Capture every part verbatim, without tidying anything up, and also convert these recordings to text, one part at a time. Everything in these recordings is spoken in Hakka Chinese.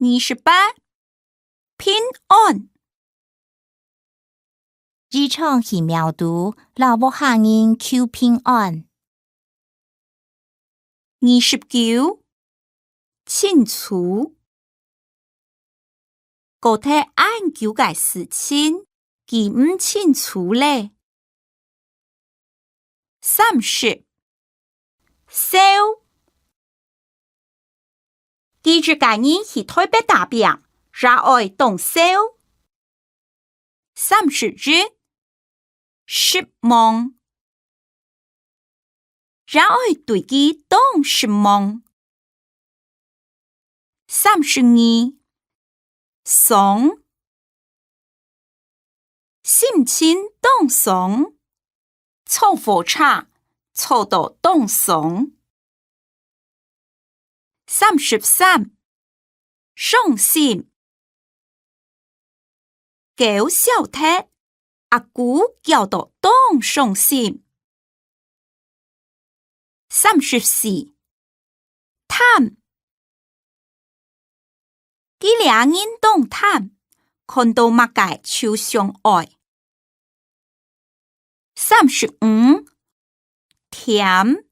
二十八，平安。 姨丈去廟肚摎屋下人求平安。二十九，清楚。過忒恁久个事情，記毋清楚咧。三十，愁。 佢一家人去台北打拚，也愛當愁。三十一，失望。也愛對佢當失望。三十二，傷。 心情當傷，坐火車坐到當傷。三十三，傷心。噭笑忒，阿姑噭到當傷心。三十四， 貪。佢倈人當貪，看到麼个就想愛。三十五，甜。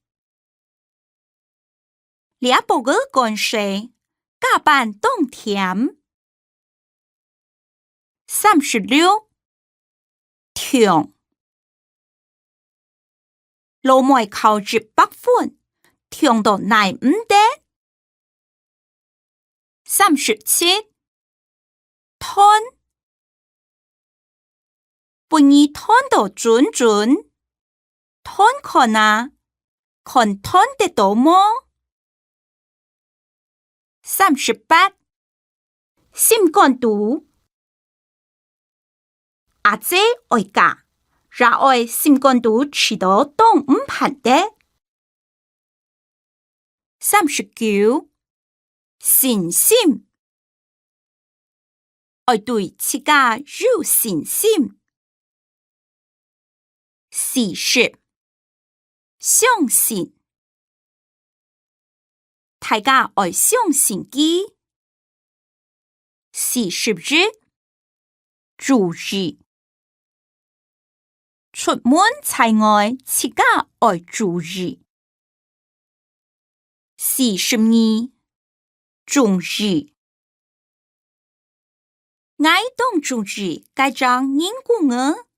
這駁仔關係，假扮當甜。 三十六，痛。老妹考一百分，痛到耐毋得。三十七，斷。分你斷到準準，斷看啊，看斷得到無？ 三十八，心肝肚。阿姊愛嫁，也愛心肝肚試著當毋盼得。三十九，信心。 愛對自家有信心。四十，相信。大家愛相信佢。四十一，注意。 出門在外，自家愛注意。四十二，中意。𠊎當中意該隻人公仔。